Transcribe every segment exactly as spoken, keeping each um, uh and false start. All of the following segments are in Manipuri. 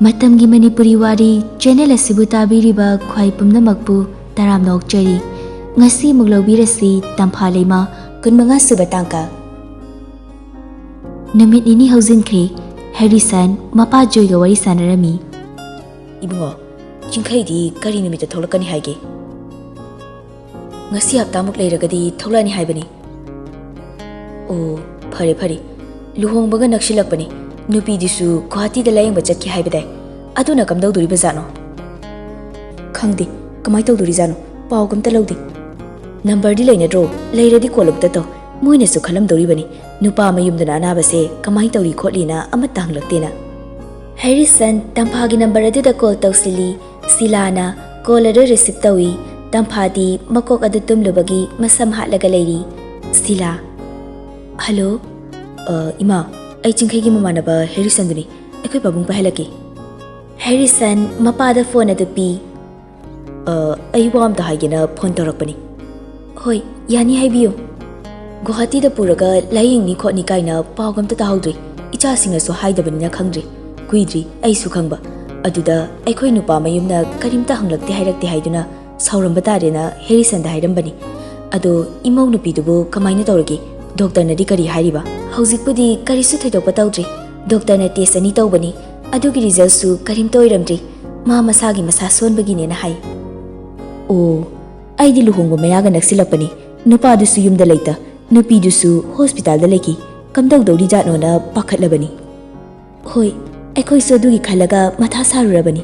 ꯃꯇꯝꯒꯤ ꯃꯅꯤꯄꯨꯔꯤ ꯋꯥꯔꯤ ꯆꯦꯅꯦꯜ ꯑꯁꯤꯕꯨ ꯇꯥꯕꯤꯔꯤꯕ ꯈ꯭ꯋꯥꯏ ꯄꯨꯝꯅꯃꯛꯄꯨ ꯇꯔꯥꯝꯅ ꯑꯣꯛꯆꯔꯤ꯫ ꯉꯁꯤ ꯑꯃꯨꯛ ꯂꯧꯕꯤꯔꯁꯤ ꯇꯝꯐꯥ ꯂꯩꯃ ꯀꯨꯟꯃꯉꯥ ꯁꯨꯕ ꯇꯥꯡꯀꯛ꯫ ꯅꯨꯃꯤꯠ ꯅꯤꯅꯤ ꯍꯧꯖꯤꯟꯈ꯭ꯔꯦ꯫ ꯍꯦꯔꯤꯁꯟ ꯃꯄꯥ ꯖꯣꯏꯒ ꯋꯥꯔꯤ ꯁꯥꯟꯅꯔꯝꯃꯤ꯫ "ꯏꯕꯨꯡꯉꯣ, ꯆꯤꯡꯈꯩꯗꯤ ꯀꯔꯤ ꯅꯨꯃꯤꯠꯇ ꯊꯣꯛꯂꯛꯀꯅꯤ ꯍꯥꯏꯒꯦ?" "ꯉꯁꯤ ꯍꯞꯇꯥꯃꯨꯛ ꯂꯩꯔꯒꯗꯤ ꯊꯣꯛꯂꯛꯑꯅꯤ ꯍꯥꯏꯕꯅꯤ꯫" "ꯑꯣ, ꯐꯔꯦ ꯐꯔꯦ꯫ ꯂꯨꯍꯣꯡꯕꯒ ꯅꯛꯁꯤꯜꯂꯛꯄꯅꯤ꯫ ꯅꯨꯄꯤꯗꯨꯁꯨ ꯒꯨꯋꯥꯍꯥꯇꯤꯗ ꯂꯥꯌꯦꯡꯕ ꯆꯠꯈꯤ ꯍꯥꯏꯕꯗꯥꯏ? ꯑꯗꯨꯅ ꯀꯝꯗꯧꯗꯣꯔꯤꯕꯖꯥꯠꯅꯣ?" "ꯈꯪꯗꯦ, ꯀꯃꯥꯏ ꯇꯧꯗꯣꯔꯤꯖꯥꯠꯅꯣ? ꯄꯥꯎꯒ ꯑꯝꯇ ꯂꯧꯗꯦ꯫" "ꯅꯝꯕꯔꯗꯤ ꯂꯩꯅꯗ꯭ꯔꯣ? ꯂꯩꯔꯗꯤ ꯀꯣꯜ ꯑꯝꯇ ꯇꯧ꯫ ꯃꯣꯏꯅꯁꯨ ꯈꯜꯂꯝꯗꯣꯔꯤꯕꯅꯤ, ꯅꯨꯄꯥ ꯃꯌꯨꯝꯗꯨꯅ ꯑꯅꯥꯕꯁꯦ ꯀꯃꯥꯏ ꯇꯧꯔꯤ ꯈꯣꯠꯂꯤꯅ ꯑꯃꯠꯇ ꯍꯪꯂꯛꯇꯦꯅ꯫" ꯍꯦꯔꯤꯁꯟ ꯇꯝꯐꯥꯒꯤ ꯅꯝꯕꯔ ꯑꯗꯨꯗ ꯀꯣꯜ ꯇꯧꯁꯤꯜꯂꯤ꯫ ꯁꯤꯂꯥꯅ ꯀꯣꯜ ꯑꯗꯨ ꯔꯤꯁꯤꯞ ꯇꯧꯏ꯫ ꯇꯝꯐꯥꯗꯤ ꯃꯀꯣꯛ ꯑꯗꯨ ꯇꯨꯝꯂꯨꯕꯒꯤ ꯃꯁꯝ ꯍꯥꯠꯂꯒ ꯂꯩꯔꯤ꯫ ꯁꯤꯂꯥ, "ꯍꯜꯂꯣ꯫" "ꯑ, ꯏꯃꯥ, ꯑꯩ ꯆꯤꯡꯈꯩꯒꯤ ꯃꯃꯥꯟꯅꯕ ꯍꯦꯔꯤꯁꯟꯗꯨꯅꯤ꯫ ꯑꯩꯈꯣꯏ ꯄꯥꯕꯨꯡ ꯄꯥꯏꯍꯜꯂꯛꯀꯦ꯫" ꯍꯦꯔꯤꯁꯟ ꯃꯄꯥꯗ ꯐꯣꯟ ꯑꯗꯨ ꯄꯤ꯫ "ꯑ, ꯑꯩ ꯋꯥ ꯑꯝꯇ ꯍꯥꯏꯒꯦꯅ ꯐꯣꯟ ꯇꯧꯔꯛꯄꯅꯤ꯫" "ꯍꯣꯏ, ꯌꯥꯅꯤ, ꯍꯥꯏꯕꯤꯌꯨ꯫" "ꯒꯨꯋꯥꯍꯥꯇꯤꯗ ꯄꯨꯔꯒ ꯂꯥꯌꯦꯡꯅꯤ ꯈꯣꯠꯅꯤ ꯀꯥꯏꯅ ꯄꯥꯎꯒ ꯑꯝꯇ ꯇꯥꯍꯧꯗ꯭ꯔꯤ꯫ ꯏꯆꯥꯁꯤꯡꯅꯁꯨ ꯍꯥꯏꯗꯕꯅꯤꯅ ꯈꯪꯗ꯭ꯔꯤ꯫ ꯀꯨꯏꯗ꯭ꯔꯤ ꯑꯩꯁꯨ ꯈꯪꯕ꯫ ꯑꯗꯨꯗ ꯑꯩꯈꯣꯏ ꯅꯨꯄꯥ ꯃꯌꯨꯝꯅ ꯀꯔꯤꯝꯇ ꯍꯪꯂꯛꯇꯦ ꯍꯥꯏꯔꯛꯇꯦ ꯍꯥꯏꯗꯨꯅ ꯁꯥꯎꯔꯝꯕ ꯇꯥꯔꯦꯅ ꯍꯦꯔꯤꯁꯟꯗ ꯍꯥꯏꯔꯝꯕꯅꯤ꯫ ꯑꯗꯣ ꯏꯃꯧ ꯅꯨꯄꯤꯗꯨꯕꯨ ꯀꯃꯥꯏꯅ ꯇꯧꯔꯒꯦ? ꯗꯣꯛꯇꯔꯅꯗꯤ ꯀꯔꯤ ꯍꯥꯏꯔꯤꯕ?" "ꯍꯧꯖꯤꯛꯄꯨꯗꯤ ꯀꯔꯤꯁꯨ ꯊꯣꯏꯗꯣꯛꯄ ꯇꯧꯗ꯭ꯔꯤ꯫ ꯗꯣꯛꯇꯔꯅ ꯇꯦꯁ ꯑꯅꯤ ꯇꯧꯕꯅꯤ꯫ ꯑꯗꯨꯒꯤ ꯔꯤꯖꯜꯁꯨ ꯀꯔꯤꯝꯇ ꯑꯣꯏꯔꯝꯗ꯭ꯔꯤ꯫ ꯃꯥ ꯃꯁꯥꯒꯤ ꯃꯁꯥ ꯁꯣꯟꯕꯒꯤꯅꯦꯅ ꯍꯥꯏ꯫" "ꯑꯣ, ꯑꯩꯗꯤ ꯂꯨꯍꯣꯡꯕ ꯃꯌꯥꯒ ꯅꯛꯁꯤꯜꯂꯛꯄꯅꯤ꯫ ꯅꯨꯄꯥꯗꯨꯁꯨ ꯌꯨꯝꯗ ꯂꯩꯇ, ꯅꯨꯄꯤꯗꯨꯁꯨ ꯍꯣꯁꯄꯤꯇꯥꯜꯗ ꯂꯩꯈꯤ꯫ ꯀꯝꯗꯧꯗꯧꯔꯤꯖꯥꯠꯅꯣꯅ ꯄꯥꯈꯠꯂꯕꯅꯤ꯫" "ꯍꯣꯏ, ꯑꯩꯈꯣꯏꯁꯨ ꯑꯗꯨꯒꯤ ꯈꯜꯂꯒ ꯃꯊꯥ ꯁꯥꯔꯨꯔꯕꯅꯤ꯫"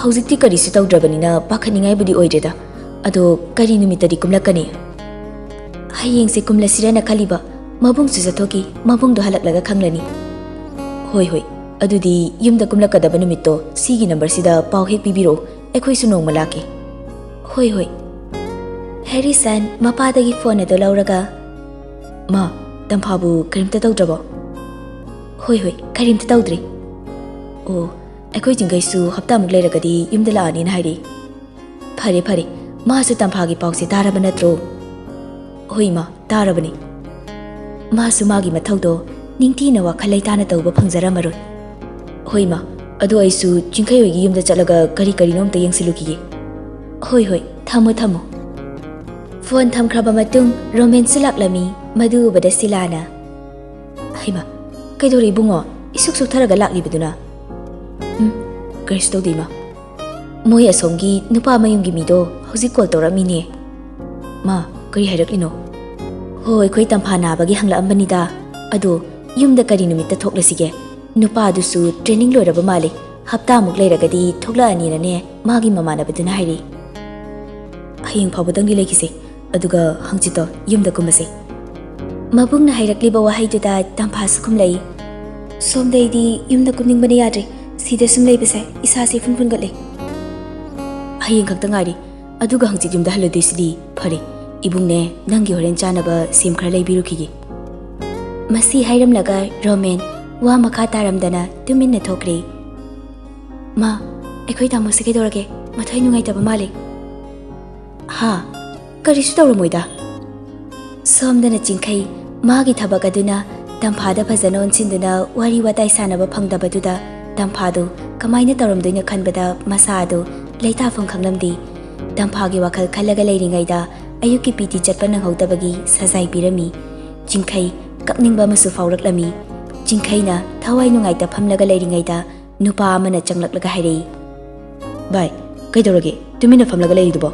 "ꯍꯧꯖꯤꯛꯇꯤ ꯀꯔꯤꯁꯨ ꯇꯧꯗ꯭ꯔꯕꯅꯤꯅ ꯄꯥꯈꯠꯅꯤꯡꯉꯥꯏꯕꯨꯗꯤ ꯑꯣꯏꯗ꯭ꯔꯦꯗ꯫ ꯑꯗꯣ ꯀꯔꯤ ꯅꯨꯃꯤꯠꯇꯗꯤ ꯀꯨꯝꯂꯛꯀꯅꯤ?" "ꯍꯌꯦꯡꯁꯦ ꯀꯨꯝꯂꯁꯤꯔꯅ ꯈꯜꯂꯤꯕ꯫ ꯃꯕꯨꯡꯁꯨ ꯆꯠꯊꯣꯛꯈꯤ, ꯃꯕꯨꯡꯗꯣ ꯍꯜꯂꯛꯂꯒ ꯈꯪꯂꯅꯤ꯫" "ꯍꯣꯏ, ꯍꯣꯏ, ꯑꯗꯨꯗꯤ ꯌꯨꯝꯗ ꯀꯨꯝꯂꯛꯀꯗꯕ ꯅꯨꯃꯤꯠꯇꯣ ꯁꯤꯒꯤ ꯅꯝꯕꯔꯁꯤꯗ ꯄꯥꯎ ꯍꯦꯛ ꯄꯤꯕꯤꯔꯛꯑꯣ, ꯑꯩꯈꯣꯏꯁꯨ ꯅꯣꯡꯃ ꯂꯥꯛꯀꯦ꯫" "ꯍꯣꯏ, ꯍꯣꯏ꯫" ꯍꯦꯔꯤꯁꯟ ꯃꯄꯥꯗꯒꯤ ꯐꯣꯟ ꯑꯗꯨ ꯂꯧꯔꯒ, "ꯃꯥ, ꯇꯝꯐꯥꯕꯨ ꯀꯔꯤꯝꯇ ꯇꯧꯗ꯭ꯔꯕꯣ?" "ꯍꯣꯏ, ꯍꯣꯏ, ꯀꯔꯤꯝꯇ ꯇꯧꯗ꯭ꯔꯤ꯫" "ꯑꯣ, ꯑꯩꯈꯣꯏ ꯆꯤꯡꯈꯩꯁꯨ ꯍꯞꯇꯥꯃꯨꯛ ꯂꯩꯔꯒꯗꯤ ꯌꯨꯝꯗ ꯂꯥꯛꯑꯅꯤꯅ ꯍꯥꯏꯔꯛꯏ꯫" "ꯐꯔꯦ, ꯐꯔꯦ, ꯃꯥꯁꯨ ꯇꯝꯐꯥꯒꯤ ꯄꯥꯎꯁꯦ ꯇꯥꯔꯕ ꯅꯠꯇ꯭ꯔꯣ?" "ꯍꯣꯏ, ꯏꯃꯥ, ꯇꯥꯔꯕꯅꯤ꯫" "ꯃꯥꯁꯨ ꯃꯥꯒꯤ ꯃꯊꯧꯗꯣ ꯅꯤꯡꯊꯤꯅ ꯋꯥꯈꯜ ꯂꯩꯇꯥꯅ ꯇꯧꯕ ꯐꯪꯖꯔꯝꯃꯔꯣꯏ꯫" "ꯍꯣꯏ, ꯏꯃꯥ, ꯑꯗꯨ ꯑꯩꯁꯨ ꯆꯤꯡꯈꯩ ꯍꯣꯏꯒꯤ ꯌꯨꯝꯗ ꯆꯠꯂꯒ ꯀꯔꯤ ꯀꯔꯤꯅꯣ ꯑꯝꯇ ꯌꯦꯡꯁꯤꯜꯂꯨꯈꯤꯒꯦ꯫ ꯍꯣꯏ, ꯍꯣꯏ, ꯊꯝꯃꯣ, ꯊꯝꯃꯣ꯫ ꯐꯣꯟ ꯊꯝꯈ꯭ꯔꯕ ꯃꯇꯨꯡ ꯔꯣꯃꯦꯟꯁꯨ ꯂꯥꯛꯂꯝꯃꯤ꯫ ꯃꯗꯨ ꯎꯕꯗ ꯁꯤꯂꯥꯅ, "ꯍꯩꯃꯥ, ꯀꯩꯗꯧꯔꯦ ꯏꯕꯨꯡꯉꯣ? ꯏꯁꯨꯛ ꯁꯨꯛꯊꯔꯒ ꯂꯥꯛꯂꯤꯕꯗꯨꯅ?" "ꯎꯝ, ꯀꯔꯤꯁꯨ ꯇꯧꯗꯦ, ꯏꯃꯥ꯫ ꯃꯣꯏ ꯑꯁꯣꯝꯒꯤ ꯅꯨꯄꯥ ꯃꯌꯨꯝꯒꯤ ꯃꯤꯗꯣ ꯍꯧꯖꯤꯛ ꯀꯣꯜ ꯇꯧꯔꯛꯑꯝꯃꯤꯅꯦ꯫" "ꯃꯥ, ꯀꯔꯤ ꯍꯥꯏꯔꯛꯂꯤꯅꯣ?" "ꯍꯣ, ꯑꯩꯈꯣꯏ ꯇꯝꯐꯥ ꯅꯥꯕꯒꯤ ꯍꯪꯂꯛꯑꯝꯕꯅꯤꯗ꯫ ꯑꯗꯣ ꯌꯨꯝꯗ ꯀꯔꯤ ꯅꯨꯃꯤꯠꯇ ꯊꯣꯛꯂꯁꯤꯒꯦ? ꯅꯨꯄꯥꯗꯨꯁꯨ ꯇ꯭ꯔꯦꯅꯤꯡ ꯂꯣꯏꯔꯕ ꯃꯥꯜꯂꯦ꯫ ꯍꯞꯇꯥꯃꯨꯛ ꯂꯩꯔꯒꯗꯤ ꯊꯣꯛꯂꯛꯑꯅꯤꯅꯅꯦ ꯃꯥꯒꯤ ꯃꯃꯥꯟꯅꯕꯗꯨꯅ ꯍꯥꯏꯔꯤ꯫" "ꯍꯌꯦꯡ ꯐꯥꯎꯕꯗꯪꯗꯤ ꯂꯩꯈꯤꯁꯦ, ꯑꯗꯨꯒ ꯍꯪꯆꯤꯠꯇꯣ ꯌꯨꯝꯗ ꯀꯨꯝꯃꯁꯦ꯫" ꯃꯕꯨꯡꯅ ꯍꯥꯏꯔꯛꯂꯤꯕ ꯋꯥꯍꯩꯗꯨꯗ ꯇꯝꯐꯥꯁꯨ ꯈꯨꯝꯂꯛꯏ꯫ "ꯁꯣꯝꯗꯩꯗꯤ ꯌꯨꯝꯗ ꯀꯨꯝꯅꯤꯡꯕꯅ ꯌꯥꯗ꯭ꯔꯦ꯫ ꯁꯤꯗ ꯁꯨꯝ ꯂꯩꯕꯁꯦ ꯏꯁꯥꯁꯦ ꯏꯐꯨꯟ ꯐꯨꯟꯒꯠꯂꯦ꯫" "ꯍꯌꯦꯡ ꯈꯛꯇ ꯉꯥꯏꯔꯤ, ꯑꯗꯨꯒ ꯍꯪꯆꯤꯠ ꯌꯨꯝꯗ ꯍꯜꯂꯗꯣꯏꯁꯤꯗꯤ꯫ ꯐꯔꯦ, ꯏꯕꯨꯡꯅꯦ, ꯅꯪꯒꯤ ꯍꯣꯔꯦꯟ ꯆꯥꯅꯕ ꯁꯦꯝ ꯈꯔ ꯂꯩꯕꯤꯔꯨꯈꯤꯒꯦ꯫" ꯃꯁꯤ ꯍꯥꯏꯔꯝꯂꯒ ꯔꯣꯃꯦꯟ ꯋꯥ ꯃꯈꯥ ꯇꯥꯔꯝꯗꯅ ꯇꯨꯃꯤꯟꯅ ꯊꯣꯛꯈ꯭ꯔꯦ꯫ "ꯃꯥ, ꯑꯩꯈꯣꯏ ꯇꯥꯃꯣꯁꯦ ꯀꯩꯗꯧꯔꯒꯦ? ꯃꯊ꯭ꯋꯥꯏ ꯅꯨꯡꯉꯥꯏꯇꯕ ꯃꯥꯜꯂꯦ꯫" "ꯍꯥ? ꯀꯔꯤꯁꯨ ꯇꯧꯔꯝꯃꯣꯏꯗ꯫" ꯁꯣꯝꯗꯅ ꯆꯤꯡꯈꯩ ꯃꯥꯒꯤ ꯊꯕꯛ ꯑꯗꯨꯅ ꯇꯝꯐꯥꯗ ꯐꯖꯅ ꯑꯣꯟꯁꯤꯟꯗꯨꯅ ꯋꯥꯔꯤ ꯋꯥꯇꯥꯏ ꯁꯥꯟꯅꯕ ꯐꯪꯗꯕꯗꯨꯗ ꯇꯝꯐꯥꯗꯨ ꯀꯃꯥꯏꯅ ꯇꯧꯔꯝꯗꯣꯏꯅꯣ ꯈꯟꯕꯗ ꯃꯁꯥ ꯑꯗꯨ ꯂꯩꯇꯥꯐꯝ ꯈꯪꯂꯝꯗꯦ꯫ ꯇꯝꯐꯥꯒꯤ ꯋꯥꯈꯜ ꯈꯜꯂꯒ ꯂꯩꯔꯤꯉꯩꯗ ꯑꯌꯨꯛꯀꯤ ꯄꯤ ꯇꯤ ꯆꯠꯄ ꯅꯪꯍꯧꯗꯕꯒꯤ ꯁꯖꯥꯏ ꯄꯤꯔꯝꯃꯤ꯫ ꯆꯤꯡꯈꯩ ꯀꯞꯅꯤꯡꯕ ꯑꯃꯁꯨ ꯐꯥꯎꯔꯛꯂꯝꯃꯤ꯫ ꯆꯤꯡꯈꯩꯅ ꯊꯋꯥꯏ ꯅꯨꯡꯉꯥꯏꯇ ꯐꯝꯂꯒ ꯂꯩꯔꯤꯉꯩꯗ ꯅꯨꯄꯥ ꯑꯃꯅ ꯆꯪꯂꯛꯂꯒ ꯍꯥꯏꯔꯛꯏ, "ꯚꯥꯏ, ꯀꯩꯗꯧꯔꯒꯦ? ꯇꯨꯃꯤꯟꯅ ꯐꯝꯂꯒ ꯂꯩꯔꯤꯗꯨꯕꯣ?"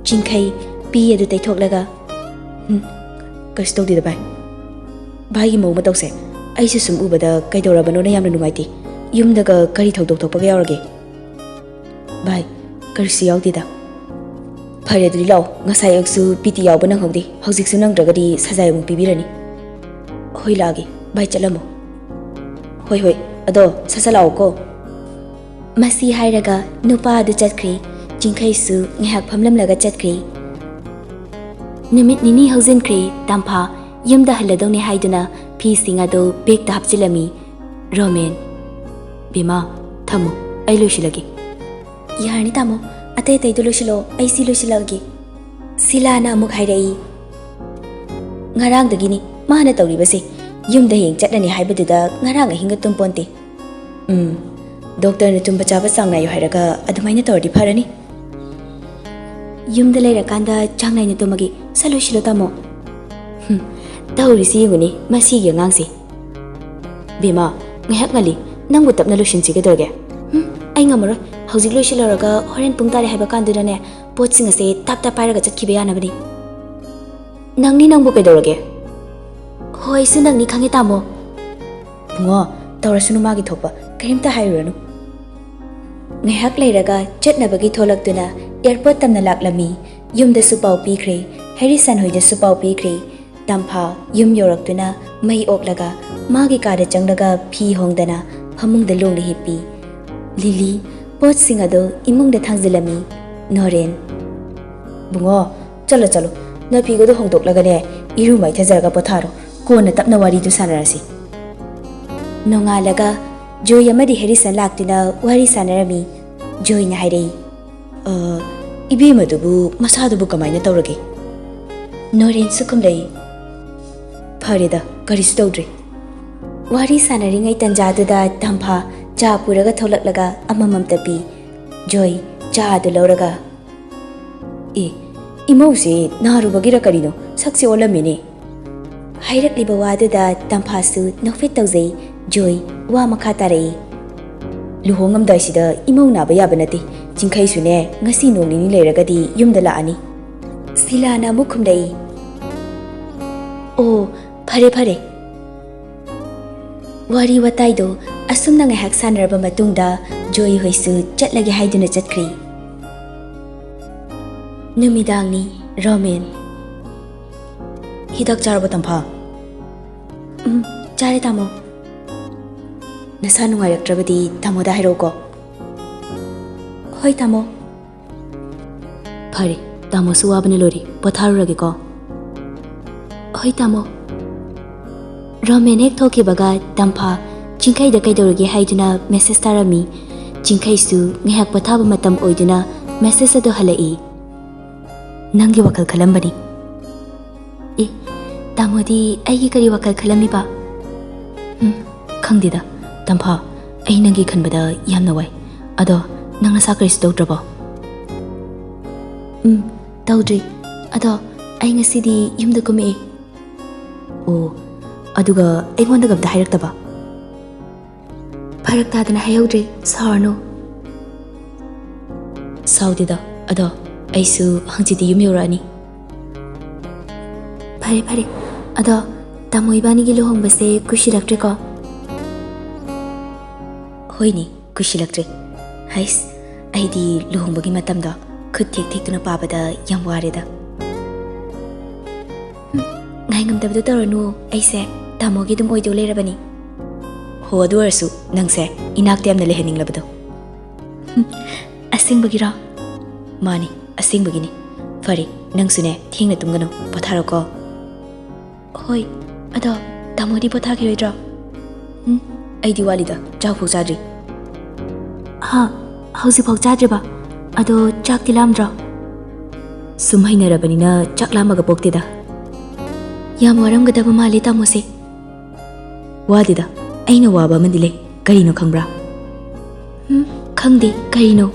ꯆꯤꯡꯈꯩ ꯄꯤ ꯑꯗꯨ ꯇꯩꯊꯣꯛꯂꯒ, "ꯎꯝ, ꯀꯩꯁꯨ ꯇꯧꯗꯦꯗ ꯚꯥꯏ꯫ ꯚꯥꯏꯒꯤ ꯃꯑꯣꯡ ꯃꯇꯧꯁꯦ ꯑꯩꯁꯨ ꯁꯨꯝ ꯎꯕꯗ ꯀꯩꯗꯧꯔꯕꯅꯣꯅ ꯌꯥꯝꯅ ꯅꯨꯡꯉꯥꯏꯇꯦ꯫ ꯌꯨꯝꯗꯒ ꯀꯔꯤ ꯊꯧꯗꯣꯛ ꯊꯣꯛꯄꯒ ꯌꯥꯎꯔꯒꯦ?" "ꯚꯥꯏ, ꯀꯔꯤꯁꯨ ꯌꯥꯎꯗꯦꯗ꯫" "ꯐꯔꯦ, ꯑꯗꯨꯗꯤ ꯂꯥꯛꯑꯣ, ꯉꯁꯥꯏ ꯑꯌꯨꯛꯁꯨ ꯄꯤ ꯇꯤ ꯌꯥꯎꯕ ꯅꯪꯍꯧꯗꯦ, ꯍꯧꯖꯤꯛꯁꯨ ꯅꯪꯗ꯭ꯔꯒꯗꯤ ꯁꯖꯥꯏ ꯑꯃꯨꯛ ꯄꯤꯕꯤꯔꯅꯤ꯫" "ꯍꯣꯏ, ꯂꯥꯛꯑꯒꯦ, ꯚꯥꯏ ꯆꯠꯂꯝꯃꯣ꯫" "ꯍꯣꯏ, ꯍꯣꯏ, ꯑꯗꯣ ꯁꯠ ꯁꯠ ꯂꯥꯛꯑꯣꯀꯣ꯫" ꯃꯁꯤ ꯍꯥꯏꯔꯒ ꯅꯨꯄꯥ ꯑꯗꯨ ꯆꯠꯈ꯭ꯔꯦ꯫ ꯆꯤꯡꯈꯩꯁꯨ ꯉꯥꯏꯍꯥꯛ ꯐꯝꯂꯝꯂꯒ ꯆꯠꯈ꯭ꯔꯦ꯫ ꯅꯨꯃꯤꯠ ꯅꯤꯅꯤ ꯍꯧꯖꯤꯟꯈ꯭ꯔꯦ꯫ ꯇꯝꯐꯥ ꯌꯨꯝꯗ ꯍꯜꯂꯗꯧꯅꯦ ꯍꯥꯏꯗꯨꯅ ꯐꯤꯁꯤꯡ ꯑꯗꯨ ꯕꯦꯒꯇ ꯍꯥꯞꯆꯤꯜꯂꯝꯃꯤ꯫ ꯔꯣꯃꯦꯟ, "ꯕꯦꯝꯃ, ꯊꯝꯃꯣ, ꯑꯩ ꯂꯣꯏꯁꯤꯜꯂꯒꯦ꯫" "ꯌꯥꯔꯅꯤ ꯇꯥꯃꯣ, ꯑꯇꯩ ꯑꯇꯩꯗꯣ ꯂꯣꯏꯁꯤꯜꯂꯣ, ꯑꯩ ꯁꯤ ꯂꯣꯏꯁꯤꯜꯂꯛꯑꯒꯦ꯫" ꯁꯤꯂꯥꯅ ꯑꯃꯨꯛ ꯍꯥꯏꯔꯛꯏ, "ꯉꯔꯥꯡꯗꯒꯤꯅꯤ ꯃꯥꯅ ꯇꯧꯔꯤꯕꯁꯦ꯫ ꯌꯨꯝꯗ ꯍꯌꯦꯡ ꯆꯠꯂꯅꯤ ꯍꯥꯏꯕꯗꯨꯗ ꯉꯔꯥꯡ ꯑꯍꯤꯡꯒ ꯇꯨꯝꯄꯣꯟꯇꯦ꯫" ꯎꯝ, ꯗꯣꯛꯇꯔꯅ ꯇꯨꯝꯕ ꯆꯥꯕ ꯆꯥꯡ ꯅꯥꯏꯌꯨ ꯍꯥꯏꯔꯒ ꯑꯗꯨꯃꯥꯏꯅ ꯇꯧꯔꯗꯤ ꯐꯔꯅꯤ꯫ ꯌꯨꯝꯗ ꯂꯩꯔꯀꯥꯟꯗ ꯆꯥꯡ ꯅꯥꯏꯅ ꯇꯨꯝꯃꯒꯦ꯫ ꯁꯠ ꯂꯣꯏꯁꯤꯜꯂꯣ, ꯇꯥꯃꯣ꯫ ꯍꯨꯝ, ꯇꯧꯔꯤꯁꯤ ꯌꯦꯡꯉꯨꯅꯦ, ꯃꯁꯤꯒꯤ ꯑꯉꯥꯡꯁꯦ꯫ ꯕꯦꯃꯥ, ꯉꯥꯏꯍꯥꯛ ꯉꯜꯂꯤ, ꯅꯪꯕꯨ ꯇꯞꯅ ꯂꯣꯏꯁꯤꯟꯁꯤ ꯀꯩꯗꯧꯔꯒꯦ? ꯍꯨꯝ, ꯑꯩ ꯉꯝꯃꯔꯣꯏ꯫ ꯍꯧꯖꯤꯛ ꯂꯣꯏꯁꯤꯜꯂꯨꯔꯒ ꯍꯣꯔꯦꯟ ꯄꯨꯡ ꯇꯥꯔꯦ ꯍꯥꯏꯕ ꯀꯥꯟꯗꯨꯗꯅꯦ, ꯄꯣꯠꯁꯤꯡ ꯑꯁꯦ ꯇꯞ ꯇꯞ ꯄꯥꯏꯔꯒ ꯆꯠꯈꯤꯕ ꯌꯥꯅꯕꯅꯤ꯫ ꯅꯪꯅꯤ ꯅꯪꯕꯨ ꯀꯩꯗꯧꯔꯒꯦ? ꯍꯣꯏ, ꯑꯩꯁꯨ ꯅꯪꯅꯤ ꯈꯪꯉꯦ, ꯇꯥꯃꯣ꯫ ꯕꯨꯡꯉꯣ, ꯇꯧꯔꯁꯅꯨ ꯃꯥꯒꯤ ꯊꯣꯛꯄ, ꯀꯔꯤꯝꯇ ꯍꯥꯏꯔꯨꯔꯅꯨ꯫ ꯉꯥꯏꯍꯥꯛ ꯂꯩꯔꯒ ꯆꯠꯅꯕꯒꯤ ꯊꯣꯛꯂꯛꯇꯨꯅ ꯑꯦꯌꯥꯔꯄꯣꯔꯠ ꯇꯝꯅ ꯂꯥꯛꯂꯝꯃꯤ꯫ ꯌꯨꯝꯗꯁꯨ ꯄꯥꯎ ꯄꯤꯈ꯭ꯔꯦ, ꯍꯦꯔꯤꯁꯟ ꯍꯣꯏꯗꯁꯨ ꯄꯥꯎ ꯄꯤꯈ꯭ꯔꯦ꯫ ꯇꯝꯐꯥ ꯌꯨꯝ ꯌꯧꯔꯛꯇꯨꯅ ꯃꯩ ꯑꯣꯛꯂꯒ ꯃꯥꯒꯤ ꯀꯥꯗ ꯆꯪꯂꯒ ꯐꯤ ꯍꯣꯡꯗꯅ ꯐꯃꯨꯡꯗ ꯂꯣꯡꯅ ꯍꯤꯞꯄꯤ꯫ ꯂꯤꯂꯤ ꯄꯣꯠꯁꯤꯡ ꯑꯗꯨ ꯏꯃꯨꯡꯗ ꯊꯥꯡꯖꯤꯜꯂꯝꯃꯤ꯫ ꯅꯣꯔꯦꯟ, ꯕꯨꯡꯉꯣ, ꯆꯠꯂꯣ, ꯆꯠꯂꯣ, ꯅꯐꯤꯒꯗꯣ ꯍꯣꯡꯗꯣꯛꯂꯒꯅꯦ, ꯏꯔꯨ ꯃꯥꯏꯊꯖꯔꯒ ꯄꯣꯊꯥꯔꯣ꯫ ꯀꯣꯟꯅ ꯇꯞꯅ ꯋꯥꯔꯤꯗꯨ ꯁꯥꯟꯅꯔꯁꯤ꯫ ꯅꯣꯡꯉꯥꯜꯂꯒ ꯖꯣꯏ ꯑꯃꯗꯤ ꯍꯦꯔꯤꯁꯟ ꯂꯥꯛꯇꯨꯅ ꯋꯥꯔꯤ ꯁꯥꯟꯅꯔꯝꯃꯤ꯫ ꯖꯣꯏꯅ ꯍꯥꯏꯔꯛꯏ, "ꯑ, ꯏꯕꯦꯝꯃꯗꯨꯕꯨ ꯃꯁꯥꯗꯨꯕꯨ ꯀꯃꯥꯏꯅ ꯇꯧꯔꯒꯦ?" ꯅꯣꯔꯦꯟꯁꯨ ꯈꯨꯝꯂꯛꯏ, "ꯐꯔꯦꯗ, ꯀꯔꯤꯁꯨ ꯇꯧꯗ꯭ꯔꯦ꯫" ꯋꯥꯔꯤ ꯁꯥꯟꯅꯔꯤꯉꯩ ꯇꯟꯖꯥꯗꯨꯗ ꯇꯝꯐꯥ ꯆꯥ ꯄꯨꯔꯒ ꯊꯣꯛꯂꯛꯂꯒ ꯑꯃꯃꯝꯇ ꯄꯤ꯫ ꯖꯣꯏ ꯆꯥ ꯑꯗꯨ ꯂꯧꯔꯒ, "ꯑꯦ, ꯏꯃꯧꯁꯦ ꯅꯥꯔꯨꯕꯒꯤꯔ ꯀꯔꯤꯅꯣ, ꯁꯛꯁꯦ ꯑꯣꯜꯂꯝꯃꯦꯅꯦ꯫" ꯍꯥꯏꯔꯛꯂꯤꯕ ꯋꯥꯗꯨꯗ ꯇꯝꯐꯥꯁꯨ ꯅꯣꯛꯐꯦꯠ ꯇꯧꯖꯩ꯫ ꯖꯣꯏ ꯋꯥ ꯃꯈꯥ ꯇꯥꯔꯛꯏ, "ꯂꯨꯍꯣꯡꯉꯝꯗꯥꯏꯁꯤꯗ ꯏꯃꯧ ꯅꯥꯕ ꯌꯥꯕ ꯅꯠꯇꯦ꯫ ꯆꯤꯡꯈꯩꯁꯨꯅꯦ, ꯉꯁꯤ ꯅꯣꯡ ꯅꯤꯅꯤ ꯂꯩꯔꯒꯗꯤ ꯌꯨꯝꯗ ꯂꯥꯛꯑꯅꯤ꯫" ꯁꯤꯂꯥꯅ ꯑꯃꯨꯛ ꯈꯨꯝꯂꯛꯏ, "ꯑꯣ, ꯐꯔꯦ, ꯐꯔꯦ꯫" ꯋꯥꯔꯤ ꯋꯥꯇꯥꯏꯗꯣ ꯑꯁꯨꯝꯅ ꯉꯥꯏꯍꯥꯛ ꯁꯥꯟꯅꯔꯕ ꯃꯇꯨꯡꯗ ꯖꯣꯏ ꯍꯣꯏꯁꯨ ꯆꯠꯂꯒꯦ ꯍꯥꯏꯗꯨꯅ ꯆꯠꯈ꯭ꯔꯤ꯫ ꯅꯨꯃꯤꯗꯥꯡꯅꯤ꯫ ꯔꯣꯃꯦꯟ꯫ "ꯍꯤꯗꯥꯛ ꯆꯥꯔꯕ, ꯇꯝꯐꯥ?" "ꯎꯝ, ꯆꯥꯔꯦ, ꯇꯥꯃꯣ꯫" "ꯅꯁꯥ ꯅꯨꯡꯉꯥꯏꯔꯛꯇ꯭ꯔꯕꯗꯤ ꯇꯥꯃꯣꯗ ꯍꯥꯏꯔꯛꯎꯀꯣ꯫" "ꯍꯣꯏ, ꯇꯥꯃꯣ꯫" "ꯐꯔꯦ, ꯇꯥꯃꯣꯁꯨ ꯋꯥꯕꯅ ꯂꯣꯏꯔꯦ, ꯄꯣꯊꯥꯔꯨꯔꯒꯦꯀꯣ꯫" "ꯍꯣꯏ, ꯇꯥꯃꯣ꯫" ꯔꯣꯃꯦꯟ ꯍꯦꯛ ꯊꯣꯛꯈꯤꯕꯒ ꯇꯝꯐꯥ ꯆꯤꯡꯈꯩꯗ ꯀꯩꯗꯧꯔꯒꯦ ꯍꯥꯏꯗꯨꯅ ꯃꯦꯁꯦꯖ ꯊꯥꯔꯝꯃꯤ꯫ ꯆꯤꯡꯈꯩꯁꯨ ꯉꯥꯏꯍꯥꯛ ꯄꯣꯊꯥꯕ ꯃꯇꯝ ꯑꯣꯏꯗꯨꯅ ꯃꯦꯁꯦꯖ ꯑꯗꯨ ꯍꯜꯂꯛꯏ꯫ "ꯅꯪꯒꯤ ꯋꯥꯈꯜ ꯈꯜꯂꯝꯕꯅꯤ꯫" "ꯑꯦ, ꯇꯥꯃꯣꯗꯤ ꯑꯩꯒꯤ ꯀꯔꯤ ꯋꯥꯈꯜ ꯈꯜꯂꯝꯃꯤꯕ?" "ꯎꯝ, ꯈꯪꯗꯦꯗ, ꯇꯝꯐꯥ꯫ ꯑꯩ ꯅꯪꯒꯤ ꯈꯟꯕꯗ ꯌꯥꯝꯅ ꯋꯥꯏ꯫ ꯑꯗꯣ, ꯅꯪ ꯅꯁꯥ ꯀꯔꯤꯁꯨ ꯇꯧꯗ꯭ꯔꯕꯣ? ꯎꯝ, ꯇꯧꯗ꯭ꯔꯤ꯫ ꯑꯗꯣ, ꯑꯩ ꯉꯁꯤꯗꯤ ꯌꯨꯝꯗ ꯀꯨꯝꯃꯛꯑꯦ꯫ ꯑꯣ, ꯑꯗꯨꯒ ꯑꯩꯉꯣꯟꯗꯒ ꯑꯝꯇ ꯍꯥꯏꯔꯛꯇꯕ? ꯐꯔꯛ ꯇꯥꯗꯅ ꯍꯥꯏꯍꯧꯗ꯭ꯔꯦ, ꯁꯥꯎꯔꯅꯨ꯫ ꯁꯥꯎꯗꯦꯗ, ꯑꯗꯣ ꯑꯩꯁꯨ ꯍꯪꯆꯤꯠꯇꯤ ꯌꯨꯝ ꯌꯧꯔꯛꯑꯅꯤ꯫ ꯐꯔꯦ, ꯐꯔꯦ꯫ ꯑꯗꯣ ꯇꯥꯃꯣ ꯏꯕꯥꯅꯤꯒꯤ ꯂꯨꯍꯣꯡꯕꯁꯦ ꯀꯨꯏꯁꯤꯜꯂꯛꯇ꯭ꯔꯦꯀꯣ? ꯍꯣꯏꯅꯦ, ꯀꯨꯏꯁꯤꯜꯂꯛꯇ꯭ꯔꯦ꯫ ꯍꯩꯁ, ꯑꯩꯗꯤ ꯂꯨꯍꯣꯡꯕꯒꯤ ꯃꯇꯝꯗꯣ ꯈꯨꯠ ꯊꯦꯛ ꯊꯦꯛꯇꯨꯅ ꯄꯥꯕꯗ ꯌꯥꯝ ꯋꯥꯔꯦꯗ꯫ ꯍꯨꯝ, ꯉꯥꯏꯉꯝꯗꯕꯗꯣ ꯇꯧꯔꯅꯨ, ꯑꯩꯁꯦ ꯇꯥꯃꯣꯒꯤ ꯑꯗꯨꯝ ꯑꯣꯏꯗꯧ ꯂꯩꯔꯕꯅꯤ꯫ ꯍꯣ, ꯑꯗꯨ ꯑꯣꯏꯔꯁꯨ ꯅꯪꯁꯦ ꯏꯅꯥꯛꯇ ꯌꯥꯝꯅ ꯂꯩꯍꯟꯅꯤꯡꯂꯕꯗꯣ꯫ ꯍꯨꯝ, ꯑꯁꯦꯡꯕꯒꯤꯔꯣ? ꯃꯥꯅꯤ, ꯑꯁꯦꯡꯕꯒꯤꯅꯤ꯫ ꯐꯔꯦ, ꯅꯪꯁꯨꯅꯦ ꯊꯦꯡꯅ ꯇꯨꯝꯒꯅꯨ, ꯄꯣꯊꯥꯔꯣꯀꯣ꯫ ꯍꯣꯏ, ꯑꯗꯣ ꯇꯥꯃꯣꯗꯤ ꯄꯣꯊꯥꯈꯤꯔꯣꯏꯗ꯭ꯔꯣ? ꯎꯝ, ꯑꯩꯗꯤ ꯋꯥꯠꯂꯤꯗ, ꯆꯥꯛꯐꯥꯎ ꯆꯥꯗ꯭ꯔꯤ꯫ ꯍꯥ, ꯍꯧꯖꯤꯛꯐꯥꯎ ꯆꯥꯗ꯭ꯔꯤꯕ? ꯑꯗꯣ ꯆꯥꯛꯇꯤ ꯂꯥꯝꯗ꯭ꯔꯣ? ꯁꯨꯝ ꯍꯩꯅꯔꯕꯅꯤꯅ ꯆꯥꯛ ꯂꯥꯝꯃꯒ ꯄꯣꯛꯇꯦꯗ꯫ ꯌꯥꯝ ꯋꯥꯔꯝꯒꯗꯕ ꯃꯥꯜꯂꯦ ꯇꯥꯃꯣꯁꯦ꯫ ꯋꯥꯗꯦꯗ, ꯑꯩꯅ ꯋꯥꯕ ꯑꯃꯗꯤ ꯂꯩ꯫ ꯀꯔꯤꯅꯣ ꯈꯪꯕ꯭ꯔꯥ? ꯎꯝ, ꯈꯪꯗꯦ, ꯀꯔꯤꯅꯣ?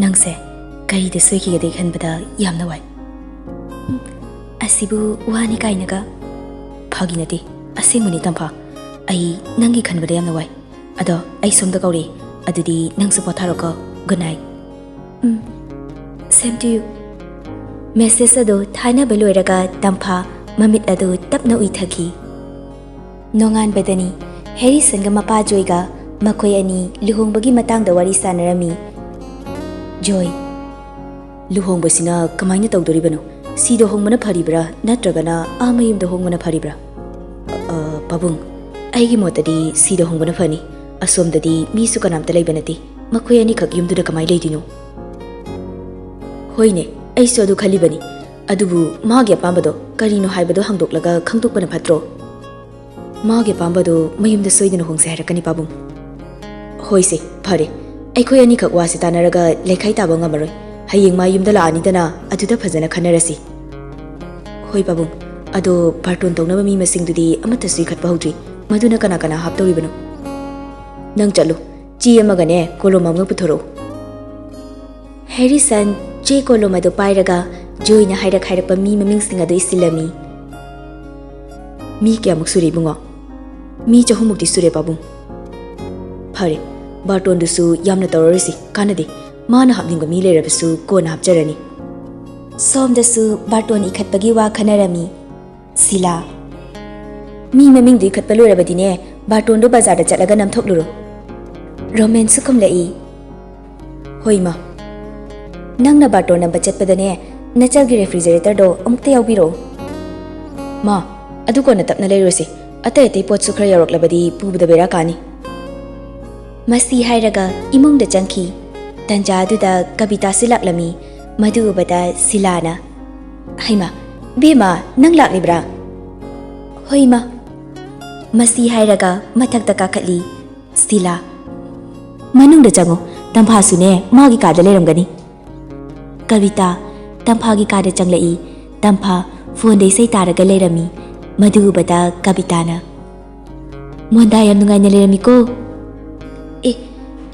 ꯅꯪꯁꯦ ꯀꯔꯤꯗ ꯁꯣꯏꯈꯤꯒꯗꯦ ꯈꯟꯕꯗ ꯌꯥꯝꯅ ꯋꯥꯏ꯫ ꯎꯝ, ꯑꯁꯤꯕꯨ ꯋꯥꯅꯤ ꯀꯥꯏꯅꯒ? ꯐꯥꯒꯤ ꯅꯠꯇꯦ, ꯑꯁꯦꯡꯕꯅꯤ ꯇꯝꯐꯥ꯫ ꯑꯩ ꯅꯪꯒꯤ ꯈꯟꯕꯗ ꯌꯥꯝꯅ ꯋꯥꯏ꯫ ꯑꯗꯣ ꯑꯩ ꯁꯣꯝꯗ ꯀꯧꯔꯦ, ꯑꯗꯨꯗꯤ ꯅꯪꯁꯨ ꯄꯣꯊꯥꯔꯣꯀꯣ꯫ Good night꯫ Um, same to you꯫ Message ꯑꯗꯨ ꯊꯥꯅꯕ ꯂꯣꯏꯔꯒ ꯇꯝꯐꯥ ꯃꯃꯤꯠ ꯑꯗꯨ ꯇꯞꯅ ꯎꯏꯊꯈꯤ꯫ ꯅꯣꯡꯉꯥꯟꯕꯗꯅꯤ ꯍꯦꯔꯤꯁꯟꯒ ꯃꯄꯥ ꯖꯣꯏꯒ ꯃꯈꯣꯏ ꯑꯅꯤ ꯂꯨꯍꯣꯡꯕꯒꯤ ꯃꯇꯥꯡꯗ ꯋꯥꯔꯤ ꯁꯥꯟꯅꯔꯝꯃꯤ꯫ ꯖꯣꯏ, ꯂꯨꯍꯣꯡꯕꯁꯤꯅ ꯀꯃꯥꯏꯅ ꯇꯧꯗꯣꯔꯤꯕꯅꯣ? ꯁꯤꯗ ꯍꯣꯡꯕꯅ ꯐꯔꯤꯕ꯭ꯔꯥ ꯅꯠꯇ꯭ꯔꯒꯅ ꯑꯥ ꯃꯌꯨꯝꯗ ꯍꯣꯡꯕꯅ ꯐꯔꯤꯕ꯭ꯔꯥ? ꯑ, ꯄꯥꯕꯨꯡ, ꯑꯩꯒꯤ ꯃꯣꯠꯇꯗꯤ ꯁꯤꯗ ꯍꯣꯡꯕꯅ ꯐꯅꯤ꯫ ꯑꯁꯣꯝꯗꯗꯤ ꯃꯤꯁꯨ ꯀꯅꯥꯝꯇ ꯂꯩꯕ ꯅꯠꯇꯦ꯫ ꯃꯈꯣꯏ ꯑꯅꯤꯈꯛ ꯌꯨꯝꯗꯨꯗ ꯀꯃꯥꯏꯅ ꯂꯩꯗꯣꯏꯅꯣ? ꯍꯣꯏꯅꯦ, ꯑꯩꯁꯨ ꯑꯗꯨ ꯈꯜꯂꯤꯕꯅꯤ꯫ ꯑꯗꯨꯕꯨ ꯃꯥꯒꯤ ꯑꯄꯥꯝꯕꯗꯣ ꯀꯔꯤꯅꯣ ꯍꯥꯏꯕꯗꯣ ꯍꯥꯡꯗꯣꯛꯂꯒ ꯈꯪꯗꯣꯛꯄꯅ ꯐꯠꯇ꯭ꯔꯣ? ꯃꯥꯒꯤ ꯑꯄꯥꯝꯕꯗꯣ ꯃꯌꯨꯝꯗ ꯁꯣꯏꯗꯅ ꯍꯣꯡꯁꯦ ꯍꯥꯏꯔꯛꯀꯅꯤ, ꯄꯥꯕꯨꯡ꯫ ꯍꯣꯏꯁꯦ, ꯐꯔꯦ꯫ ꯑꯩꯈꯣꯏ ꯑꯅꯤꯈꯛ ꯋꯥꯁꯦ ꯇꯥꯟꯅꯔꯒ ꯂꯩꯈꯥꯏ ꯇꯥꯕ ꯉꯝꯃꯔꯣꯏ꯫ ꯍꯌꯦꯡ ꯃꯥ ꯌꯨꯝꯗ ꯂꯥꯛꯑꯅꯤꯗꯅ, ꯑꯗꯨꯗ ꯐꯖꯅ ꯈꯟꯅꯔꯁꯤ꯫ ꯍꯣꯏ, ꯄꯥꯕꯨꯡ꯫ ꯑꯗꯣ ꯕꯥꯔꯇꯣꯟ ꯇꯧꯅꯕ ꯃꯤ ꯃꯁꯤꯡꯗꯨꯗꯤ ꯑꯃꯠꯇꯁꯨ ꯏꯈꯠꯄ ꯍꯧꯗ꯭ꯔꯤ꯫ ꯃꯗꯨꯅ ꯀꯅꯥ ꯀꯅꯥ ꯍꯥꯞꯇꯧꯔꯤꯕꯅꯣ? "ꯅꯪ ꯆꯠꯂꯨ, ꯆꯦ ꯑꯃꯒꯅꯦ ꯀꯣꯂꯣꯝ ꯑꯃꯒ ꯄꯨꯊꯣꯔꯛꯎ꯫" ꯍꯦꯔꯤꯁꯟ ꯆꯦ ꯀꯣꯂꯣꯝ ꯑꯗꯨ ꯄꯥꯏꯔꯒ ꯖꯣꯏꯅ ꯍꯥꯏꯔꯛ ꯍꯥꯏꯔꯛꯄ ꯃꯤ ꯃꯃꯤꯡꯁꯤꯡ ꯑꯗꯨ ꯏꯁꯤꯜꯂꯝꯃꯤ꯫ "ꯃꯤ ꯀꯌꯥꯃꯨꯛ ꯁꯨꯔꯦ ꯏꯕꯨꯡꯉꯣ?" "ꯃꯤ ꯆꯍꯨꯝꯃꯨꯛꯇꯤ ꯁꯨꯔꯦ ꯄꯥꯕꯨꯡ꯫" "ꯐꯔꯦ, ꯕꯥꯔꯇꯣꯟꯗꯨꯁꯨ ꯌꯥꯝꯅ ꯇꯧꯔꯔꯣꯏꯁꯤ, ꯀꯥꯟꯅꯗꯦ꯫ ꯃꯥꯅ ꯍꯥꯞꯅꯤꯡꯕ ꯃꯤ ꯂꯩꯔꯕꯁꯨ ꯀꯣꯟꯅ ꯍꯥꯞꯆꯔꯅꯤ꯫" ꯁꯣꯝꯗꯁꯨ ꯕꯥꯔꯇꯣꯟ ꯏꯈꯠꯄꯒꯤ ꯋꯥ ꯈꯟꯅꯔꯝꯃꯤ꯫ ꯁꯤꯂꯥ, "ꯃꯤ ꯃꯃꯤꯡꯗꯨ ꯏꯈꯠꯄ ꯂꯣꯏꯔꯕꯗꯤꯅꯦ, ꯕꯥꯔꯇꯣꯟꯗꯨ ꯕꯖꯥꯔꯗ ꯆꯠꯂꯒ ꯅꯝꯊꯣꯛꯂꯨꯔꯣ꯫" ꯔꯣꯃꯦꯟꯁꯨ ꯈꯨꯝꯂꯛꯏ꯫ "ꯍꯣꯏ ꯃꯥ꯫ ꯅꯪꯅ ꯕꯥꯔꯇꯣꯟ ꯅꯝꯕ ꯆꯠꯄꯗꯅꯦ, ꯅꯆꯜꯒꯤ ꯔꯦꯐ꯭ꯔꯤꯖꯔꯦꯇꯔꯗꯣ ꯑꯃꯨꯛꯇ ꯌꯥꯎꯕꯤꯔꯛꯑꯣ꯫" "ꯃꯥ, ꯑꯗꯨ ꯀꯣꯟꯅ ꯇꯞꯅ ꯂꯩꯔꯨꯔꯁꯤ꯫ ꯑꯇꯩ ꯑꯇꯩ ꯄꯣꯠꯁꯨ ꯈꯔ ꯌꯥꯎꯔꯛꯂꯕꯗꯤ ꯄꯨꯕꯗ ꯕꯦꯔꯥ ꯀꯥꯅꯤ꯫" ꯃꯁꯤ ꯍꯥꯏꯔꯒ ꯏꯃꯨꯡꯗ ꯆꯪꯈꯤ꯫ ꯇꯟꯖꯥ ꯑꯗꯨꯗ ꯀꯕꯤꯇꯥꯁꯨ ꯂꯥꯛꯂꯝꯃꯤ꯫ ꯃꯗꯨ ꯎꯕꯗ ꯁꯤꯂꯥꯅ, "ꯍꯩꯃꯥ, ꯕꯦꯝꯃ, ꯅꯪ ꯂꯥꯛꯂꯤꯕ꯭ꯔꯥ?" "ꯍꯣꯏ, ꯏꯃꯥ꯫" ꯃꯁꯤ ꯍꯥꯏꯔꯒ ꯃꯊꯛꯇ ꯀꯥꯈꯠꯂꯤ꯫ ꯁꯤꯂꯥ, "ꯃꯅꯨꯡꯗ ꯆꯪꯉꯨ, ꯇꯝꯐꯥꯁꯨꯅꯦ ꯃꯥꯒꯤ ꯀꯥꯗ ꯂꯩꯔꯝꯒꯅꯤ꯫" ꯀꯕꯤꯇꯥ ꯇꯝꯐꯥꯒꯤ ꯀꯥꯗ ꯆꯪꯂꯛꯏ꯫ ꯇꯝꯐꯥ ꯐꯣꯟꯗ ꯏꯁꯩ ꯇꯥꯔꯒ ꯂꯩꯔꯝꯃꯤ꯫ ꯃꯗꯨ ꯎꯕꯗ ꯀꯕꯤꯇꯥꯅ, "ꯃꯣꯟꯗꯥ ꯌꯥꯝ ꯅꯨꯡꯉꯥꯏꯅ ꯂꯩꯔꯝꯃꯤꯀꯣ꯫" "ꯑꯦ,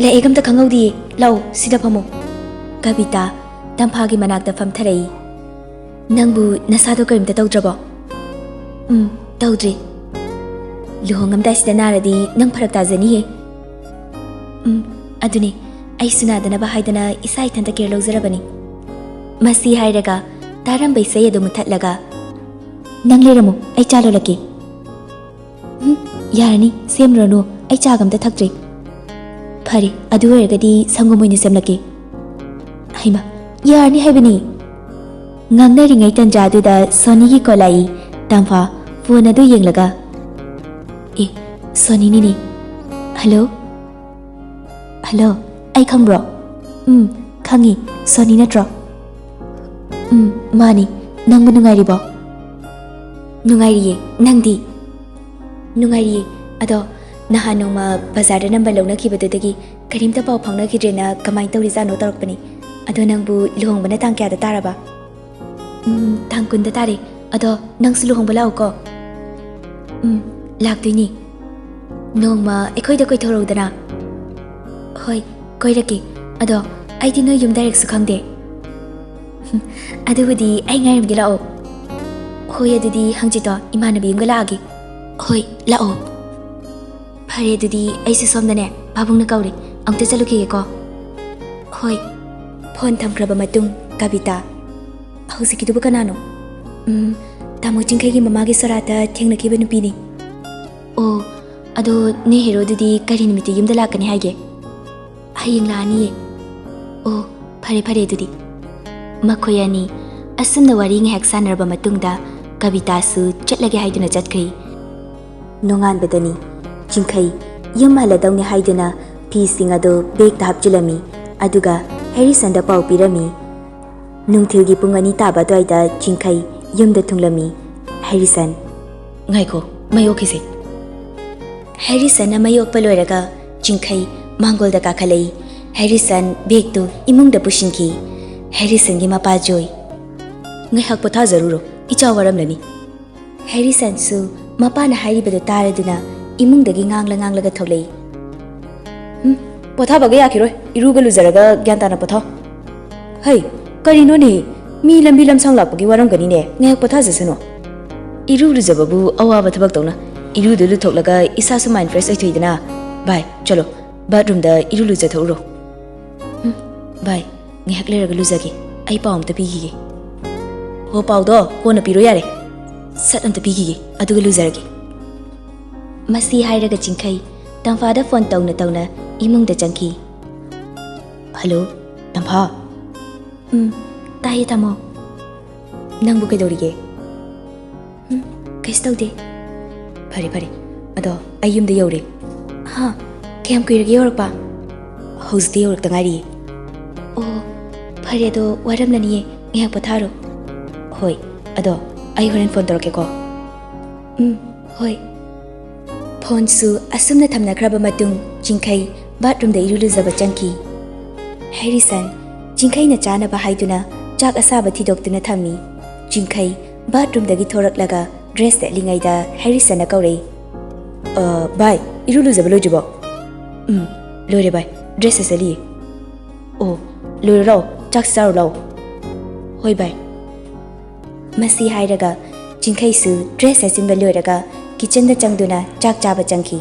ꯂꯥꯛꯑꯦꯒ ꯑꯝꯇ ꯈꯪꯍꯧꯗꯤꯌꯦ꯫ ꯂꯥꯛꯑꯣ, ꯁꯤꯗ ꯐꯝꯃꯣ꯫" ꯀꯕꯤꯇꯥ ꯇꯝꯐꯥꯒꯤ ꯃꯅꯥꯛꯇ ꯐꯝꯊꯔꯛꯏ꯫ "ꯅꯪꯕꯨ ꯅꯁꯥꯗꯣ ꯀꯔꯤꯝꯇ ꯇꯧꯗ꯭ꯔꯕꯣ?" "ꯎꯝ, ꯇꯧꯗ꯭ꯔꯤ꯫" "ꯂꯨꯍꯣꯡꯉꯝꯗꯥꯏꯁꯤꯗ ꯅꯥꯔꯗꯤ ꯅꯪ ꯐꯔꯛ ꯇꯥꯖꯅꯤꯍꯦ꯫" "ꯎꯝ, ꯑꯗꯨꯅꯦ꯫ ꯑꯩꯁꯨ ꯅꯥꯗꯅꯕ ꯍꯥꯏꯗꯅ ꯏꯁꯥ ꯏꯊꯟꯇ ꯀꯦꯌꯔ ꯂꯧꯖꯔꯕꯅꯤ꯫" ꯃꯁꯤ ꯍꯥꯏꯔꯒ ꯇꯥꯔꯝꯕ ꯏꯁꯩ ꯑꯗꯨ ꯃꯨꯊꯠꯂꯒ, "ꯅꯪ ꯂꯩꯔꯝꯃꯨ, ꯑꯩ ꯆꯥ ꯂꯣꯜꯂꯛꯀꯦ꯫" "ꯎꯝ, ꯌꯥꯔꯅꯤ, ꯁꯦꯝꯂꯨꯔꯅꯨ, ꯑꯩ ꯆꯥꯒ ꯑꯝꯇ ꯊꯛꯇ꯭ꯔꯤ꯫" "ꯐꯔꯦ, ꯑꯗꯨ ꯑꯣꯏꯔꯒꯗꯤ ꯁꯪꯒꯣꯝ ꯑꯣꯏꯅ ꯁꯦꯝꯂꯛꯀꯦ꯫" "ꯍꯩꯃꯥ, ꯌꯥꯔꯅꯤ ꯍꯥꯏꯕꯅꯤ꯫" ꯉꯥꯡꯅꯔꯤꯉꯩ ꯇꯟꯖꯥꯗꯨꯗ ꯁꯣꯅꯤꯒꯤ ꯀꯣꯜ ꯂꯥꯛꯏ꯫ ꯇꯝꯐꯥ ꯐꯣꯟ ꯑꯗꯨ ꯌꯦꯡꯂꯒ, "ꯑꯦ, ꯁꯣꯅꯤꯅꯤꯅꯦ꯫ ꯍꯜꯂꯣ? ꯍꯜꯂꯣ, ꯑꯩ ꯈꯪꯕ꯭ꯔꯣ?" "ꯎꯝ, ꯈꯪꯉꯤ꯫ ꯁꯣꯅꯤ ꯅꯠꯇ꯭ꯔꯣ?" "ꯎꯝ, ꯃꯥꯅꯤ꯫ ꯅꯪꯕꯨ ꯅꯨꯡꯉꯥꯏꯔꯤꯕꯣ?" "ꯅꯨꯡꯉꯥꯏꯔꯤꯌꯦ꯫ ꯅꯪꯗꯤ?" "ꯅꯨꯡꯉꯥꯏꯔꯤꯌꯦ꯫ ꯑꯗꯣ ꯅꯍꯥꯟ ꯅꯣꯡꯃ ꯕꯖꯥꯔꯗ ꯅꯝꯕꯔ ꯂꯧꯅꯈꯤꯕꯗꯨꯗꯒꯤ ꯀꯔꯤꯝꯇ ꯄꯥꯎ ꯐꯥꯎꯅꯈꯤꯗ꯭ꯔꯦꯅ ꯀꯃꯥꯏꯅ ꯇꯧꯔꯤꯖꯥꯠꯅꯣ ꯇꯧꯔꯛꯄꯅꯤ꯫ ꯑꯗꯣ ꯅꯪꯕꯨ ꯂꯨꯍꯣꯡꯕꯅ ꯇꯥꯡ ꯀꯌꯥꯗ ꯇꯥꯔꯕ?" "ꯎꯝ, ꯇꯥꯡ ꯀꯨꯟꯗ ꯇꯥꯔꯦ꯫ ꯑꯗꯣ ꯅꯪꯁꯨ ꯂꯨꯍꯣꯡꯕ ꯂꯥꯛꯎꯀꯣ꯫" "ꯎꯝ, ꯂꯥꯛꯇꯣꯏꯅꯤ꯫" ꯅꯣꯡꯃ ꯑꯩꯈꯣꯏꯗ ꯀꯣꯏꯊꯣꯔꯛꯎꯗꯅ꯫ ꯍꯣꯏ, ꯀꯣꯏꯔꯛꯀꯦ꯫ ꯑꯗꯣ ꯑꯩꯗꯤ ꯅꯣꯏ ꯌꯨꯝ ꯗꯥꯏꯔꯦꯛꯁꯨ ꯈꯪꯗꯦ꯫ ꯑꯗꯨꯕꯨꯗꯤ ꯑꯩ ꯉꯥꯏꯔꯝꯒꯦ, ꯂꯥꯛꯑꯣ꯫ ꯍꯣꯏ, ꯑꯗꯨꯗꯤ ꯍꯪꯆꯤꯠꯇꯣ ꯏꯃꯥꯟꯅꯕꯤ ꯑꯃꯒ ꯂꯥꯛꯑꯒꯦ꯫ ꯍꯣꯏ, ꯂꯥꯛꯑꯣ꯫ ꯐꯔꯦ, ꯑꯗꯨꯗꯤ ꯑꯩꯁꯨ ꯁꯣꯝꯗꯅꯦ ꯄꯥꯕꯨꯡꯅ ꯀꯧꯔꯦ, ꯑꯃꯨꯛꯇ ꯆꯠꯂꯨꯈꯤꯒꯦꯀꯣ꯫ ꯍꯣꯏ꯫ ꯐꯣꯟ ꯊꯝꯈ꯭ꯔꯕ ꯃꯇꯨꯡ ꯀꯕꯤꯇꯥ, "ꯍꯧꯖꯤꯛꯀꯤꯗꯨꯕꯨ ꯀꯅꯥꯅꯣ?" "ꯎꯝ, ꯇꯥꯃꯣ ꯆꯤꯡꯈꯩꯒꯤ ꯃꯃꯥꯒꯤ ꯁꯣꯔꯥꯠꯇ ꯊꯦꯡꯅꯈꯤꯕ ꯅꯨꯄꯤꯅꯤ꯫" "ꯑꯣ, ꯑꯗꯣ ꯅꯦ ꯍꯦꯔꯣꯗꯨꯗꯤ ꯀꯔꯤ ꯅꯨꯃꯤꯠꯇ ꯌꯨꯝꯗ ꯂꯥꯛꯀꯅꯤ ꯍꯥꯏꯒꯦ?" "ꯍꯌꯦꯡ ꯂꯥꯛꯑꯅꯤꯌꯦ꯫" "ꯑꯣ, ꯐꯔꯦ ꯐꯔꯦ ꯑꯗꯨꯗꯤ꯫" ꯃꯈꯣꯏ ꯑꯅꯤ ꯑꯁꯨꯝꯅ ꯋꯥꯔꯤ ꯉꯥꯏꯍꯥꯛ ꯁꯥꯟꯅꯔꯕ ꯃꯇꯨꯡꯗ ꯀꯕꯤꯇꯥꯁꯨ ꯆꯠꯂꯒꯦ ꯍꯥꯏꯗꯨꯅ ꯆꯠꯈ꯭ꯔꯤ꯫ ꯅꯣꯡꯉꯥꯟꯕꯗꯅꯤ꯫ ꯆꯤꯡꯈꯩ ꯌꯨꯝ ꯍꯜꯂꯗꯧꯅꯤ ꯍꯥꯏꯗꯨꯅ ꯐꯤꯁꯤꯡ ꯑꯗꯨ ꯕꯦꯒꯇ ꯍꯥꯞꯆꯤꯜꯂꯝꯃꯤ, ꯑꯗꯨꯒ ꯍꯦꯔꯤꯁꯟꯗ ꯄꯥꯎ ꯄꯤꯔꯝꯃꯤ꯫ ꯅꯨꯡꯊꯤꯜꯒꯤ ꯄꯨꯡ ꯑꯅꯤ ꯇꯥꯕ ꯑꯗꯨꯋꯥꯏꯗ ꯆꯤꯡꯈꯩ ꯌꯨꯝꯗ ꯊꯨꯡꯂꯝꯃꯤ꯫ ꯍꯦꯔꯤꯁꯟ, "ꯉꯥꯏꯈꯣ, ꯃꯩ ꯑꯣꯛꯈꯤꯁꯦ꯫" ꯍꯦꯔꯤꯁꯟꯅ ꯃꯩ ꯑꯣꯛꯄ ꯂꯣꯏꯔꯒ ꯆꯤꯡꯈꯩ ꯃꯥꯡꯒꯣꯜꯗ ꯀꯥꯈꯠꯂꯛꯏ꯫ ꯍꯦꯔꯤꯁꯟ ꯕꯦꯒꯇꯨ ꯏꯃꯨꯡꯗ ꯄꯨꯁꯤꯟꯈꯤ꯫ ꯍꯦꯔꯤꯁꯟꯒꯤ ꯃꯄꯥ ꯖꯣꯏ, "ꯉꯥꯏꯍꯥꯛ ꯄꯣꯊꯥꯖꯔꯨꯔꯣ, ꯏꯆꯥ ꯋꯥꯔꯝꯂꯅꯤ꯫" ꯍꯦꯔꯤꯁꯟꯁꯨ ꯃꯄꯥꯅ ꯍꯥꯏꯔꯤꯕꯗꯨ ꯇꯥꯔꯗꯨꯅ ꯏꯃꯨꯡꯗꯒꯤ ꯉꯥꯡꯂ ꯉꯥꯡꯂꯒ ꯊꯣꯛꯂꯛꯏ꯫ "ꯎꯝ, ꯄꯣꯊꯥꯕꯒ ꯌꯥꯈꯤꯔꯣꯏ, ꯏꯔꯨꯒ ꯂꯨꯖꯔꯒ ꯒ꯭ꯌꯥꯟ ꯇꯥꯅ ꯄꯣꯊꯥꯎ꯫" "ꯍꯩ, ꯀꯔꯤꯅꯣꯅꯦ? ꯃꯤ ꯂꯝꯕꯤ ꯂꯝꯁꯥꯡ ꯂꯥꯛꯄꯒꯤ ꯋꯥꯔꯝꯒꯅꯤꯅꯦ, ꯉꯥꯏꯍꯥꯛ ꯄꯣꯊꯥꯖꯁꯅꯨ꯫" "ꯏꯔꯨ ꯂꯨꯖꯕꯕꯨ ꯑꯋꯥꯕ ꯊꯕꯛ ꯇꯧꯅ, ꯏꯔꯨꯗꯨ ꯂꯨꯊꯣꯛꯂꯒ ꯏꯁꯥꯁꯨ ꯃꯥꯏꯟ ꯐ꯭ꯔꯦꯁ ꯑꯣꯏꯊꯣꯛꯏꯗꯅ꯫ ꯚꯥꯏ, ꯆꯠꯂꯣ, ꯕꯥꯠꯔꯨꯝꯗ ꯏꯔꯨ ꯂꯨꯖꯊꯣꯛꯎꯔꯣ꯫" "ꯎꯝ, ꯚꯥꯏ, ꯉꯥꯏꯍꯥꯛ ꯂꯩꯔꯒ ꯂꯨꯖꯒꯦ, ꯑꯩ ꯄꯥꯎ ꯑꯝꯇ ꯄꯤꯈꯤꯒꯦ꯫" "ꯍꯣ, ꯄꯥꯎꯗꯣ ꯀꯣꯟꯅ ꯄꯤꯔꯣ ꯌꯥꯔꯦ, ꯁꯠ ꯑꯝꯇ ꯄꯤꯈꯤꯒꯦ, ꯑꯗꯨꯒ ꯂꯨꯖꯔꯒꯦ꯫" ꯃꯁꯤ ꯍꯥꯏꯔꯒ ꯆꯤꯡꯈꯩ ꯇꯝꯐꯥꯗ ꯐꯣꯟ ꯇꯧꯅ ꯇꯧꯅ ꯏꯃꯨꯡꯗ ꯆꯪꯈꯤ꯫ "ꯍꯜꯂꯣ, ꯇꯝꯐꯥ꯫" "ꯎꯝ, ꯇꯥꯏꯌꯦ ꯇꯥꯃꯣ꯫ ꯅꯪꯕꯨ ꯀꯩꯗꯧꯔꯤꯒꯦ?" "ꯎꯝ, ꯀꯩꯁꯨ ꯇꯧꯗꯦ꯫" "ꯐꯔꯦ ꯐꯔꯦ, ꯑꯗꯣ ꯑꯩ ꯌꯨꯝꯗ ꯌꯧꯔꯦ꯫" "ꯍꯥ? ꯀꯌꯥꯝ ꯀꯨꯏꯔꯒꯦ ꯌꯧꯔꯛꯄ?" "ꯍꯧꯖꯤꯛꯇ ꯌꯧꯔꯛꯇ ꯉꯥꯏꯔꯤꯌꯦ꯫" "ꯑꯣ, ꯐꯔꯦ, ꯑꯗꯣ ꯋꯥꯔꯝꯂꯅꯤꯌꯦ, ꯉꯥꯏꯍꯥꯛ ꯄꯣꯊꯥꯔꯣ꯫" "ꯍꯣꯏ, ꯑꯗꯣ ꯑꯩ ꯍꯣꯔꯦꯟ ꯐꯣꯟ ꯇꯧꯔꯛꯀꯦꯀꯣ꯫" "ꯎꯝ, ꯍꯣꯏ꯫" ꯐꯣꯟꯁꯨ ꯑꯁꯨꯝꯅ ꯊꯝꯅꯈ꯭ꯔꯕ ꯃꯇꯨꯡ ꯆꯤꯡꯈꯩ ꯕꯥꯠꯔꯨꯝꯗ ꯏꯔꯨ ꯂꯨꯖꯕ ꯆꯪꯈꯤ꯫ ꯍꯦꯔꯤꯁꯟ, ꯆꯤꯡꯈꯩꯅ ꯆꯥꯅꯕ ꯍꯥꯏꯗꯨꯅ ꯆꯥꯛ ꯑꯁꯥꯕ ꯊꯤꯗꯣꯛꯇꯨꯅ ꯊꯝꯃꯤ꯫ ꯆꯤꯡꯈꯩ ꯕꯥꯠꯔꯨꯝꯗꯒꯤ ꯊꯣꯔꯛꯂꯒ ꯗ꯭ꯔꯦꯁ ꯁꯦꯠꯂꯤꯉꯩꯗ ꯍꯦꯔꯤꯁꯟꯅ ꯀꯧꯔꯛꯏ꯫ ꯑ, ꯚꯥꯏ, ꯏꯔꯨ ꯂꯨꯖꯕ ꯂꯣꯏꯗ꯭ꯔꯤꯕꯣ? ꯎꯝ, ꯂꯣꯏꯔꯦ ꯚꯥꯏ, ꯗ꯭ꯔꯦꯁ ꯁꯦꯠꯆꯜꯂꯤꯌꯦ꯫ ꯑꯣ, ꯂꯣꯏꯔꯣ ꯂꯥꯛꯑꯣ, ꯆꯥꯛ ꯆꯥꯔꯨ ꯂꯥꯛꯑꯣ꯫ ꯍꯣꯏ ꯚꯥꯏ꯫ ꯃꯁꯤ ꯍꯥꯏꯔꯒ ꯆꯤꯡꯈꯩꯁꯨ ꯗ꯭ꯔꯦꯁ ꯁꯦꯠꯆꯤꯟꯕ ꯂꯣꯏꯔꯒ ꯀꯤꯆꯟꯗ ꯆꯪꯗꯨꯅ ꯆꯥꯛ ꯆꯥꯕ ꯆꯪꯈꯤ꯫